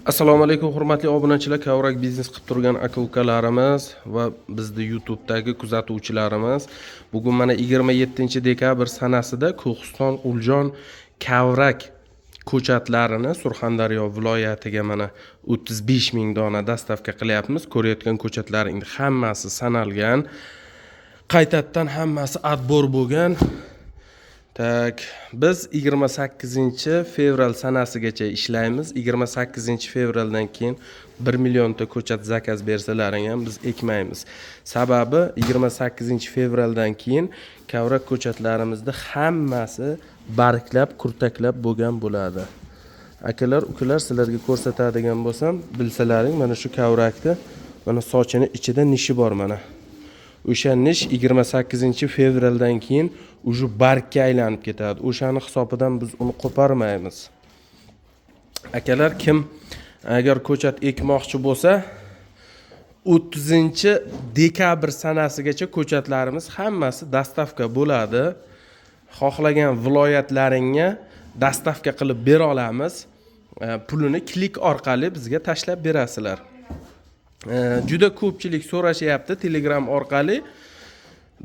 Assalomu alaykum, hurmatli obunachilar, kavrak biznes qilib turgan aka ukalarimiz va bizni YouTube'dagi kuzatuvchilarimiz. Bugun mana 27 dekabr sanasida Ko'histon Uljon kavrak ko'chatlarini Surxondaryo viloyatiga mana 35 ming dona доставка qilyapmiz. Ko'rayotgan ko'chatlaring hammasi sanalgan. Qaytadan hammasi отбор bo'lgan. Так, biz 28 fevral sanasigacha ishlaymiz. 28 fevraldan keyin 1 millionta ko'chat заказ bersalaring ham biz ekmaymiz. Sababi 28 fevraldan keyin kavrak ko'chatlarimizni hammasi barglab, kurtaklab bo'lgan bo'ladi. Akalar, ukalar, sizlarga ko'rsatadigan bo'lsam, bilsalaring, mana shu kavrakni mana sochini ichida nishi bor mana. O'sha nish 28 fevraldan keyin уже bargga aylanib ketadi. O'shani hisobidan biz uni qo'parmaymiz. Akalar, kim agar ko'chat ekmoqchi bo'lsa, 30 dekabr sanasigacha ko'chatlarimiz hammasi доставка bo'ladi. Xohlagan viloyatlaringga доставка qilib bera olamiz. Pulini Click orqali bizga tashlab berasizlar. Juda ko'pchilik so'rashyapti Telegram orqali,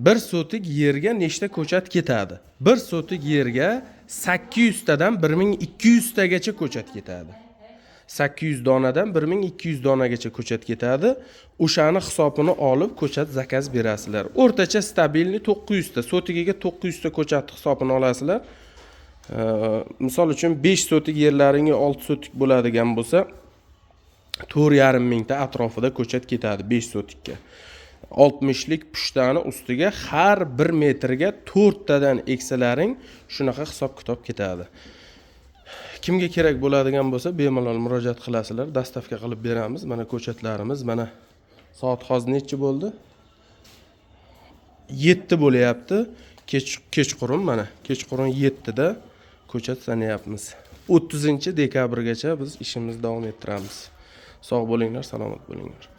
1 sotik yerga nechta ko'chat ketadi? 1 sotik yerga 800 tadan 1200 tagacha ko'chat ketadi. 800 donadan 1200 donagacha ko'chat ketadi. O'shani hisobini olib ko'chat заказ berasizlar. O'rtacha стабильный 900 ta, sotigiga 900 ta ko'chat hisobini olasizlar. Misol uchun, 5 sotik yerlaringga 6 sotik bo'ladigan bo'lsa, 4,5 mingta atrofida ko'chat ketadi 5 sotikka. 60lik pushtani ustiga har 1 metrga to'rttadan eksalaring, shunaqa hisob kitob ketadi. Kimga kerak bo'ladigan bo'lsa, bemalol murojaat qilasizlar, доставка qilib beramiz. Mana ko'chatlarimiz. Mana soat hozir nechi bo'ldi? 7 bo'lyapti kechqurun. Mana kechqurun 7da ko'chat sanayapmiz. 30 dekabrgacha biz ishimizni davom ettiramiz. Sog' bo'linglar, salomat bo'linglar.